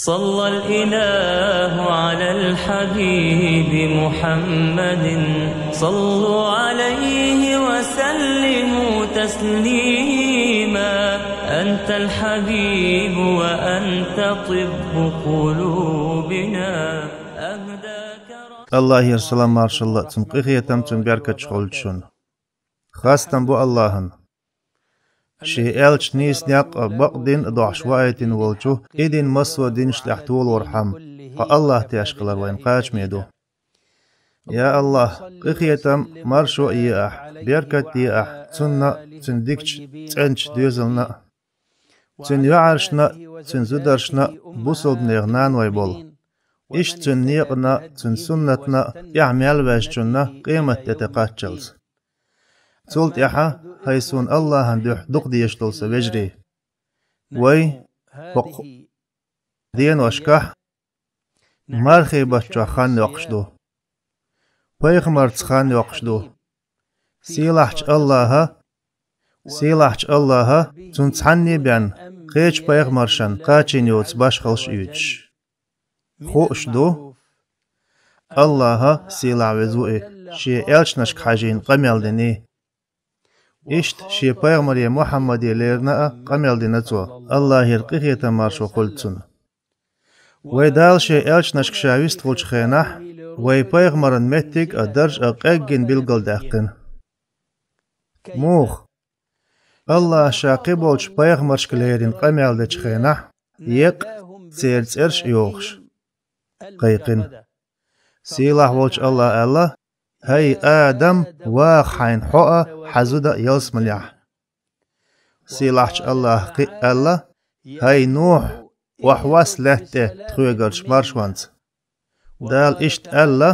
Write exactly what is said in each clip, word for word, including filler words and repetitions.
صلى الإله على الحبيب محمد، صلوا عليه وسلموا تسليما. أنت الحبيب وأنت طب قلوبنا، أهداك رسول الله. Аллахера салам-маршалла, цун къинхетам, цун беркаташ хилда шун. Хастам бу Аллахьан. Шен элча нийса некъ а, бакъ дин а дохьуш ваийтина волчу, и дин массо а динаш тӀехь толорхьама, хьо Аллахь теш хилар вайна кхачаме ду. Я Аллахь, къинхетам, маршо а е ахь, беркат де ахь цунна а, цуьнан дикачу цӀеначу доьзална а, цуьнан йоӀаршна а, цуьнан зударшна а, бусалба нехан наной болу. Иштта цуьнан некъана а, цуьнан суннатна а тӀаьхьа мел ваьжначунна къематде тӀе кхаччалц. Цул тӀаьхьа, хӀай суна Аллахьан дуьхьа дукха дезаш долу сан вежарий, вай хӀокху деношкахь мархий баттахь хан йоккхуш ду. Пайхамарца хан йоккхуш ду. Сийлахьчу Аллахьа, сийлахьчу Аллахьа цунна цхьанне а бен кхечу пайхамаршна кхачийна йоцу башхаллаш а оьцуш. Хууш ду, Аллахьа, сийлахь веза ву и, шен элчанашка хьажийна къамел дина. Иштта шен пайхамаре Мухьаммаде леррина а къамел дина цо, Аллахьера къинхетам, маршо хуьлда цунна. Вай Дала шен элчанашка ша вистхуьлучу хенахь, вай пайхамаран меттиг а, дарж а къеггина билгалдаьккхина. Муха? Аллахьа ша кхиболчу пайхамаршка леррина къамел дечу хенахь, еккъа церан цӀераш а йохуш, кхайкхина. Сийлахь волчу Аллахьа аьлла: «ХӀай Адам, ваха хьайна хьо а, хьан зуда а ялсаманехь». Сийлахьчу Аллахьа кхин а аьлла: «ХӀай Нухь, охьавас лаьтта тӀе тхоьгарчу маршонца». Дала иштта аьлла: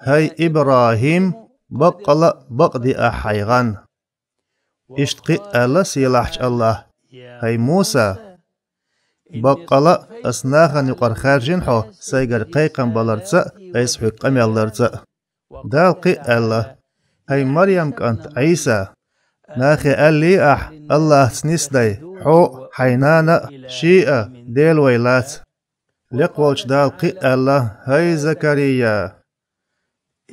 «ХӀай ИбрахӀим, баккъала а бакъ де ахь хьайн гӀан». Иштта кхин а аьлла сийлахьчу Аллахьа: «ХӀай Муса, баккъала а аса нахана юкъара хаьржина хьо сайгара кхайкхам баларца а, айса хьоьга къамел дарца а». Дала кхин а аьлла: «ХӀай Марьям кӀант Ӏийса, нахе аьллий ахь: „Аллахьца нисдай, хьо а, хьайн нана а, шиъ а Дела вай лаца“». Лекха волчу Дала кхин а аьлла: «ХӀай Закария,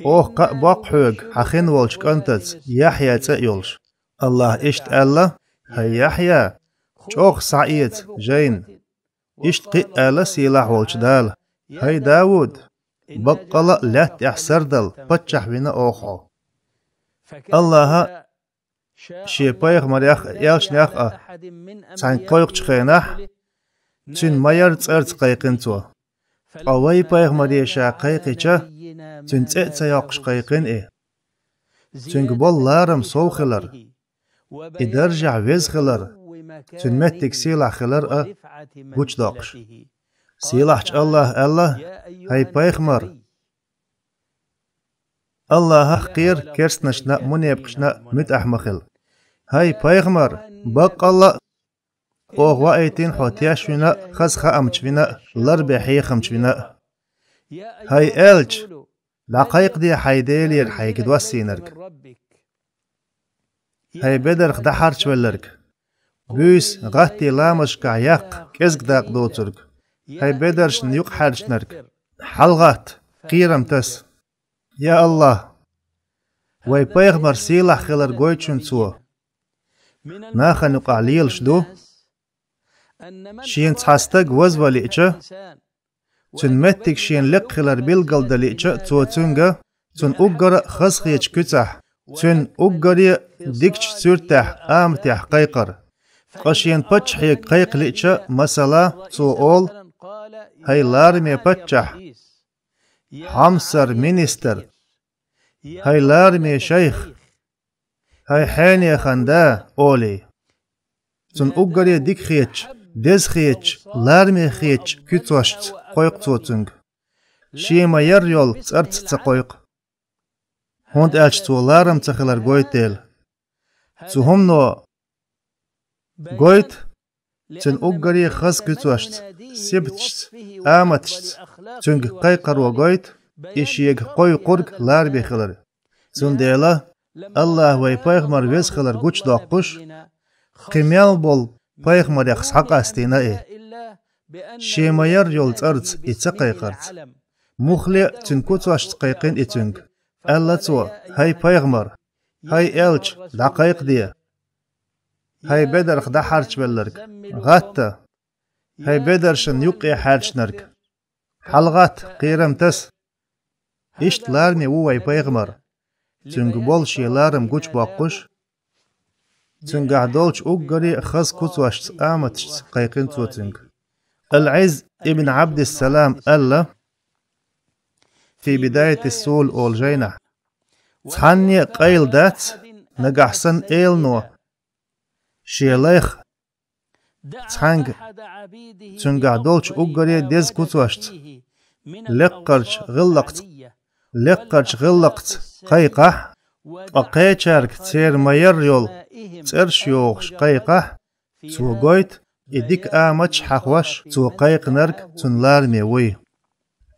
оха кхаъ боккху хьоьга хьан хин волчу кӀантаца, Яхьъя цӀе а йолуш». Аллахьа иштта аьлла: «ХӀай Яхьъя, чӀогӀа схьаэца жайна». Иштта кхин а аьлла сийлахь волчу Дала: «ХӀай Дауд, баккъала а лаьтта тӀехь сардала паччахь вина оха хьо». Аллахьа шен пайхамарех а, элчанех а цхьаьнга кхойкхучу хенахь, цуьнан ма-ярра цӀарца кхайкхина цо. Ткъа вай пайхамаре ша кхайкхича, цуьнан цӀе а ца йоккхуш кхайкхина и. Цуьнга болу ларам сов хилар, и даржехь веза хилар, цуьнан меттиг сийлахь хилар а гучудоккхуш. Сийлахьчу Аллахьа аьлла: «ХӀай пайхамар, Аллахьах кхера керстанашна а, мунепакъашна а муьтӀахь ма хила. ХӀай пайхамар, баккъала а оха ваийтина хьо тешвина а, хаза хаамча вина а, лар бен хьехамча вина а. ХӀай элча, дӀакхайкхаде хьайн Делера хьайга доссийнарг. ХӀай бедарх дӀахьарчвелларг, буьйса гӀаттий ламазашкахь яккха кӀезиг дакъа доцург, хӀай бедаршна юкъахьаьрчинарг, хьалагӀатта, кхерам таса. Я Аллахь, вай пайхамар сийлахь хилар гойту шуна цо. Нахана юкъахь лелаш ду, шена цхьа стаг вазван лиъча, цуьнан меттиг шена лекха хилар билгалдан лиъча, цо цуьнга, цунна уггара а хазахетачу куьцехь, цуьнан уггаре а дикачу суьртехь, аматехь кхайкхар. Ткъа шена паччахьега кхайкха лиъча, масала, цо олу: «ХӀай лараме паччахь, хьомсара министр, хӀай лараме шайх, хӀай хьенехан да», олий. Цунна уггаре дика хетачу, деза хетачу, лараме хетачу куьцошца кхойкху цо цуьнга. Шен ма-ярра йолу цӀарца ца кхойкху, хӀунда аьлча цо ларам ца хилар гойту дела. Цу хӀумано гойту, цуьнан уггаре хаза куьцошца, сибаташца, аматашца цуьнга кхайкхаро гойту и шега кхойкхург лараме хилар. Цундела Аллахьа вай пайхамар веза хилар гучудоккхуш, Кхин мел болу пайхамарех схьакъастийна и, шен ма-ярра йолу цӀарца и ца кхайкхарца. Муххале а цуьнан куцошца кхайкхина и цуьнга. Аьлла цо: «ХӀай пайхамар, хӀай элча, дӀакхайкхаде! ХӀай бедарх дӀахьарчавелларг, гӀатта! ХӀай бедаршна юккъе хьаьрчинарг, хьалагӀатта, кхерам таса!» Иштта лараме ву вай пайхамар. Цуьнга болу шен ларам гучубоккхуш, цуьнгахь долчу уггаре а хаза куцошца, аматашца кхайкхина цо цуьнга. Ал-Ӏизз ибн Ӏабдиссалам аьлла, «Фи бидаяти сула» олу жайнахь: «Цхьанне а къайла дац, нагахь санна элано шен лайх цхьаьнга, цуьнгахь долчу уггаре а деза куцошца, лекхарчу гӀиллакхца, лекхарчу гӀиллакхца кхайкхахь, ткъа кхечаьрга церан ма-ярра йолу цӀераш йохуш кхайкхахь, цо гойту, и дика аматаш хьахош цо кхайкхинарг цуьнан лараме вуй».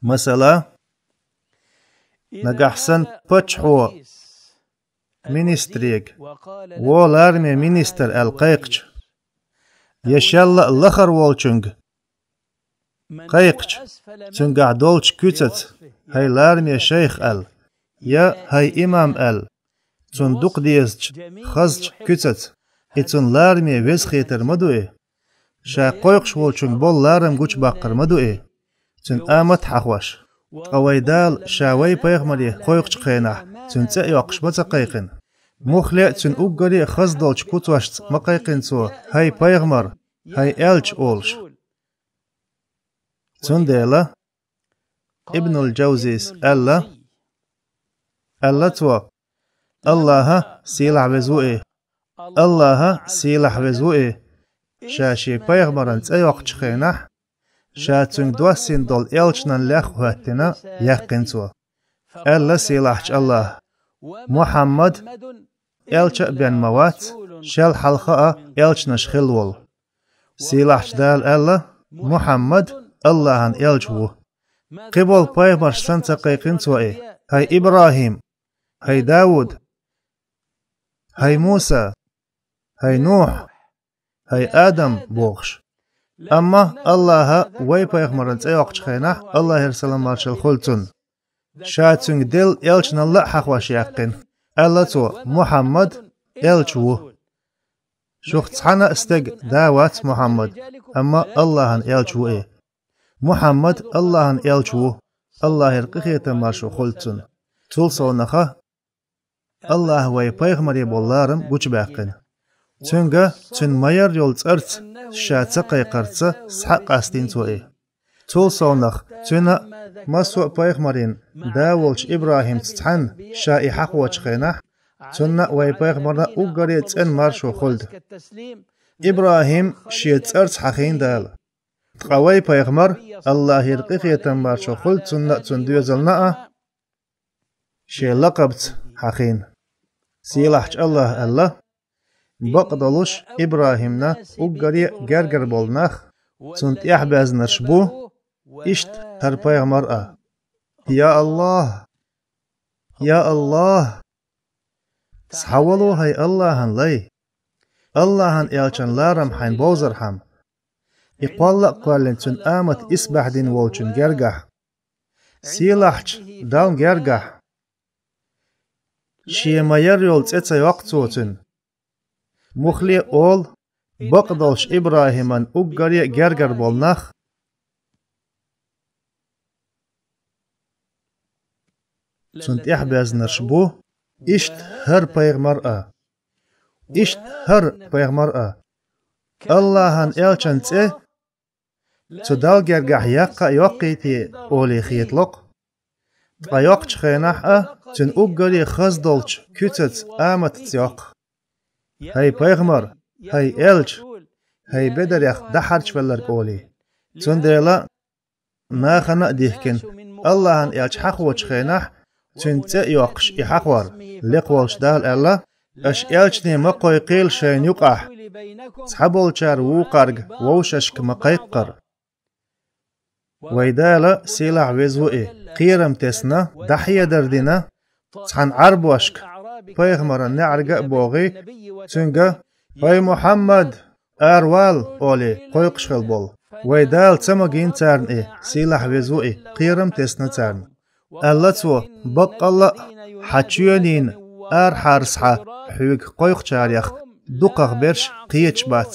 Масала, нагахь санна паччахьо министрега: «Во, лараме министр», аьлла кхайкхича, я шел а лахара волчуьнга кхайкхича, цуьнгахь долчу куьцаца: «ХӀай лараме шайх», аьлла, я «ХӀай имам», аьлла, цунна дукха дезачу хазачу куьцаца, и цунна лараме веза хетар ма ду и? Ша кхойкхуш волчуьнга болу ларам гучубаккхар ма ду и, цуьнан амат а хьахош? Ткъа вай Дала Ша вай пайхамаре кхойкхучу хенахь, цуьнан цӀе а йоккхуш ма ца кхайкхина? Муххале а цуьнан уггаре а хаза долчу куцошца ма кхайкхина Цо: «ХӀай пайхамар, хӀай элча», олуш? Цундела Ибнул Джавзис аьлла, аьлла цо: «АллахӀа, сийлахь веза ву и, АллахӀа, сийлахь веза ву и, Ша Шен пайхамаран цӀе йоккхучу хенахь, Ша цуьнга доссийна долу элчанан лех а хӀоьттина, яьккхина Цо». Аьлла сийлахьчу АллахӀа: «Мухьаммад элча а бен ма вац, шел хьалха а элчанаш хилла волу». Сийлахьчу Дала аьлла: «Мухьаммад АллахӀан элча ву». Кхиболу пайхамарш санна ца кхайкхина Цо и: «ХӀай ИбрахӀим, хӀай Дауд, хӀай Муса, хӀай Нухь, хӀай Адам», бохуш. Амма АллахӀа вай пайхамаран цӀе йоккхучу хенахь, АллахӀера салам-маршалла хуьлда цунна, Ша цуьнга делла элчаналла а хьахош яьккхина. Аьлла Цо: «Мухьаммад элча ву». Шух цхьана а стеган да вац Мухьаммад, амма АллахӀан элча ву и. Мухьаммад АллахӀан элча ву, АллахӀера къинхетам-маршо хуьлда цунна. Цул совнаха, АллахӀа вай пайхамаре болу ларам гучубаьккхина. Цуьнга цуьнан ма-ярра йолу цӀарца Ша ца кхайкхарца схьа а къастийна Цо и. Цул совнаха, Цуьнан а, массо а пайхамарийн да волчу ИбрахӀимца цхьаьна Ша и хьахочу хенахь, цунна а, вай пайхамарна а уггаре а цӀена маршо хуьлда. ИбрахӀим шен цӀарца хьахийна Дала. Ткъа вай пайхамар, АллахӀера къинхетам-маршо хуьлда цунна а, цуьнан доьзална а, шен лакхабца хьахийна. Сийлахьчу АллахӀа аьлла: «Бакъдолуш ИбрахӀимна уггаре а гергара болу нах, цунна тӀаьхьабаьзнарш бу иштта хӀара пайхамар а». Я АллахӀ! Я АллахӀ! Схьавало, хӀай АллахӀан лай! АллахӀан элчан ларам хьайна бовзархьама, и кхолла а кхоьллина, цуьнан амат исбаьхьа дина волчун гергахь, сийлахьчу Далла гергахь. Шен ма-ярра йолу цӀе ца йоккху Цо цуьнан. Муххале а олу, бакъдолуш ИбрахӀиман уггаре а гергара болу нах, цунна тӀаьхьабаьзнарш бу иштта хӀара пайхамар а. Иштта хӀара пайхамар а. АллахӀан элчан цӀе цу Далла гергахь яккха а йоккхуьйтий олий хетало-кх. Ткъа йоккхучу хенахь а цуьнан уггаре хаза долчу куьцаца, аматаца йоккху. ХӀай пайхамар, хӀай элча, хӀай бедарех дӀахьарчавелларг олий. Цундела нахана а дихкина, АллахӀан элча хьахочу хенахь, цуьнан цӀе а йоккхуш и хьахор, лекха волчу Дала аьлла: «Аша элчане ма кхойкхийла шайна юкъахь, цхьаболчара вукхарга вовшашка ма кхайкхара». Вай Дала, сийлахь веза ву и, кхерам тесна, дӀахьедар дина цхьана Ӏарбошка, пайхамаран неӀарга а богӀий, цуьнга «ХӀай Мухьаммад, аравала», — олий, кхойкхуш хила болу. Вай Дала ца магийна царна и, сийлахь веза ву и, кхерам тесна царна. Аьлла цо: «Баккъалла а, хьан чоьнийн арахьарасхьа хьоьга кхойкхучарех дукхах берш кхеташ бац.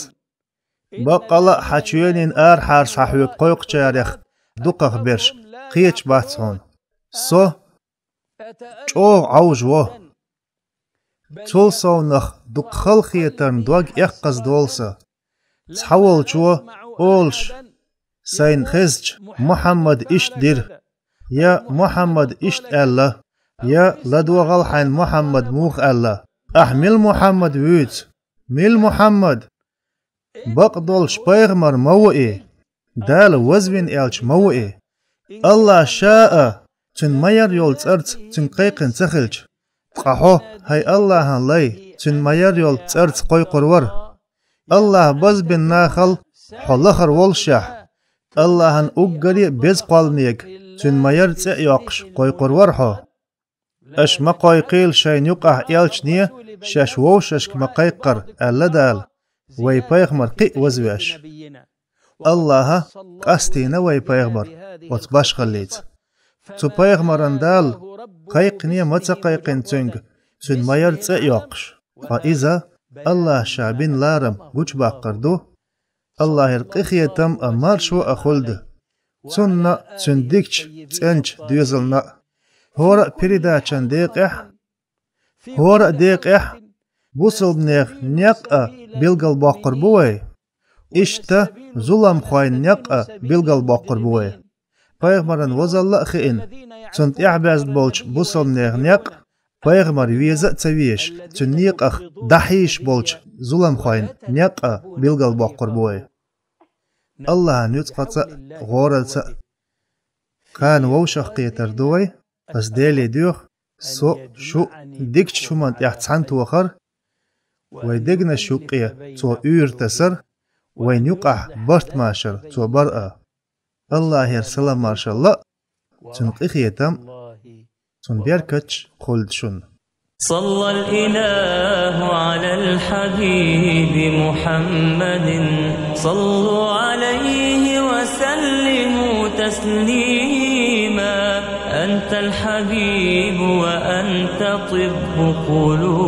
Баккъалла а, хьан чоьнийн арахьарасхьа хьоьга кхойкхучарех дукхах берш кхеташ бац хьуна. Со чӀогӀа Ӏовжаво. Цул совнах дукха халахетарна дог эккхаза долу сан». Цхьаволчо олуш: «Сайна хезча, Мухьаммада иштта дира, я Мухьаммада иштта аьлла, я ладогӀал хьайна Мухьаммада муха аьлла. Ахь мила Мухьаммад вуьйцу? Мила Мухьаммад? Бакъдолуш пайхамар ма ву и. Дала вазвина аьлча ма ву и. АллахӀ Ша а цуьнан ма-ярра йолу цӀарца цуьнга кхайкхина ца хилча. Ткъа хьо, хӀай АллахӀан лай, цуьнан ма-ярра йолу цӀарца кхойкхур вара. АллахӀа базбина нахал хьо лахара волушехь, АллахӀан уггаре а беза кхолламега цуьнан ма-ярра цӀе а йоккхуш кхойкхур вара хьо. Аша ма кхойкхийла шайна юкъахь элчане шаьш вовшашка ма-кхайкхара», — аьлла Дала, вай пайхамар кхин а вазвеш. АллахӀа къастийна вай пайхамар оцу башхаллица. Цу пайхамарна Дала кхайкхине а ма ца кхайкхина цуьнга цуьнан ма-ярра цӀе а йоккхуш. Ткъа иза АллахӀ Ша бина ларам гучубаккхар ду. АллахӀера къинхетам а, маршо а хуьлда цунна а, цуьнан дикачу цӀеначу доьзална а. ХӀора а передачан декъехь, хӀора а декъехь бусалбанех некъ а билгалбоккхур бу вай. Иштта зуламхойн некъ а билгалбоккхур бу вай. Пайхамаран возалла а хиъна, цунна тӀаьхьабаьзна болчу бусалбанех некъ, пайхамар веза а ца везаш, цуьнан некъах дӀахьийзаш болчу зуламхойн некъ а билгалбоккхур бу вай. АллахӀан нуьцкъаца а, гӀоралца а кхана вовшахкхетар ду вай. Аса Деле доьху, со а, шу а дикачу хӀуманна тӀехь цхьаьна тохар, вай дегнаш юккъе Цо уьйр тасар, вайна юкъахь барт машар Цо бар а. АллахӀера салам-маршалла а, Цуьнан къинхетам а, Цуьнан беркаташ а хуьлда шуна. صلى الإله على الحبيب محمد، صلوا عليه وسلموا تسليما. أنت الحبيب وأنت طب قلوب